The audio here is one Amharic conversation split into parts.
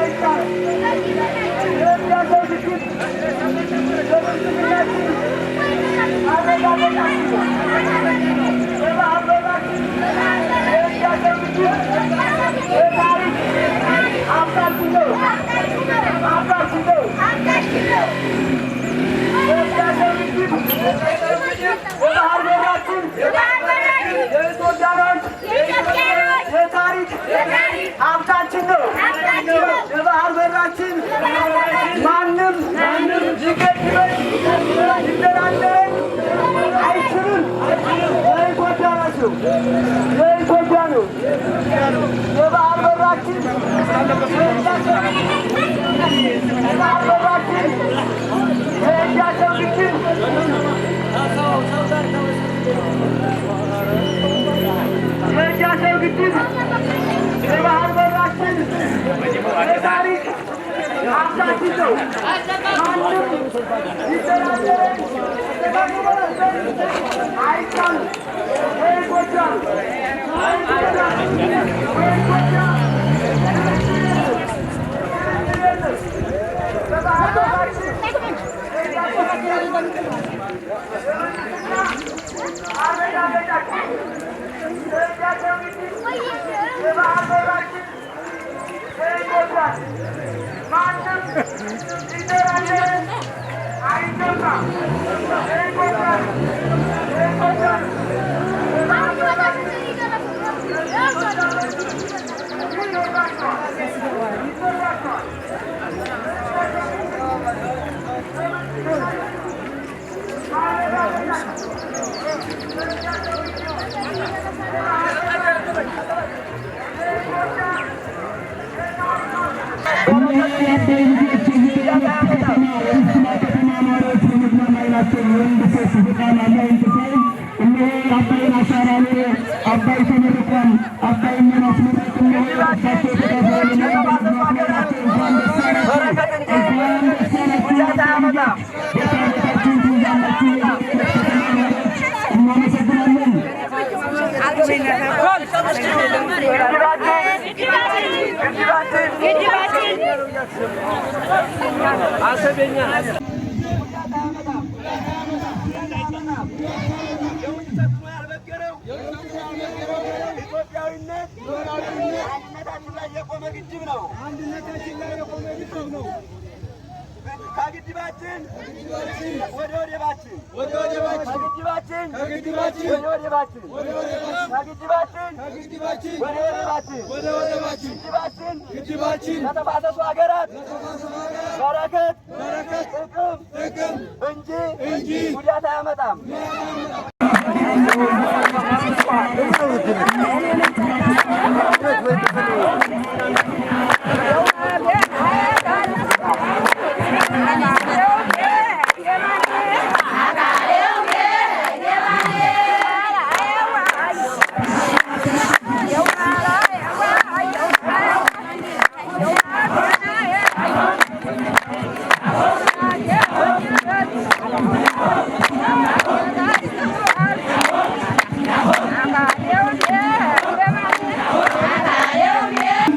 አይቻልም። የህዳሴው ግድብ የብልጽግናችን ማረጋገጫችን ነው። የባህር በራችን የህዳሴው ግድብ የታሪክ ሀብታችን ነው። ሀብታችን ነው። የህዳሴው ግድብ የባህር በራችን የኢትዮጵያኖች የታሪክ ሀብታችን ነው። የባህር በራችን ማንም ሊገድበን ሊደራደረን አይችልም። የኢትዮጵያ ናቸው። የኢትዮጵያ ነው። የባህር በራችን የባህር በራችን የህዳሴው ግድብ የህዳሴው ግድብ የባህር በራችን የታሪክ ሀብታችን ነው። ማንም ሊደራደረን አይቻልም። የኢትዮጵያ የኢትዮጵያ የኢትዮጵያ በባህር በራችን ማረጋገጫችን የህዳሴው ግድብ የባህር በራችን የኢትዮጵያ ማንም ሊደራደረን አይገባም። የኢትዮጵያ የኢትዮጵያ የባህር በራችን ይኖራቸዋል ይኖራቸዋል። አባይ ተመርቋል። አባይ ማስመረቅ በረከት እንጂ ጉዳት አያመጣም። እናመሰግናለን። ግድባችን ግድባችን ኢትዮጵያዊነት አንድነታችን ላይ የቆመ ግድብ ነው። አንድነታችን ላይ የቆመ ግድብ ነው። ከግድባችን ወደ ወደባችን ወደ ወደባችን ከግድባችን ከግድባችን ወደ ወደባችን ወደ ወደባችን ከግድባችን ከግድባችን ወደ ወደባችን ወደ ወደባችን ግድባችን ግድባችን ለተፋሰሱ ሀገራት በረከት በረከት ጥቅም ጥቅም እንጂ እንጂ ጉዳት አያመጣም።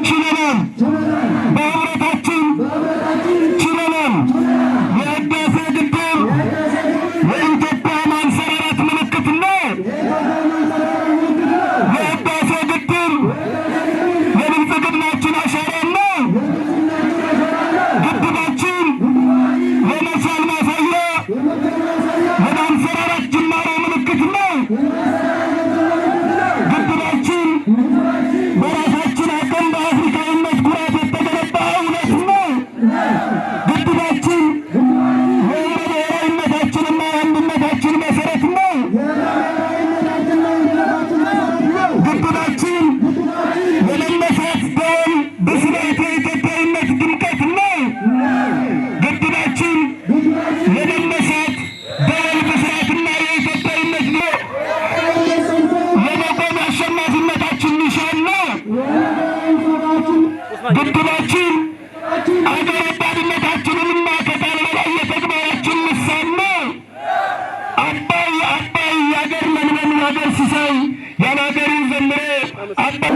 ችለናል። በህብረታችን ችለናል። የህዳሴ ግድብ የኢትዮጵያ ማንሰራራት ምልክት ነው። የህዳሴ ግድብ የብልጽግናችን አሻራ ነው። ግድባችን የመቻል ማሳያ፣ የማንሰራራት ጅማሬ ምልክት ነው። ግድባችን በራሳችን አቅም በአፍሪካዊነት ኩራት የተገነባ እውነት ነው። ግድባችን የህብረ ብሔራዊነታችንና የአንድነታችን መሰረት ነው። ግድባችን የመነሳት ደወል ብስለት የኢትዮጵያዊነት ድምቀት ነው። ግድባችን የመነሳት ደወል ብስራትና የኢትዮጵያዊነት ነው። የመቆም አሸናፊነታችን ኒሻን ነው። ግድባችን አገር ወዳድነታችንንና ከቃል በላይ የተግባራችን ልሳን ነው። አባይ አባይ የአገር መምለም የአገር ሲሳይ ያለ አገሩ ዘምሮ አባይ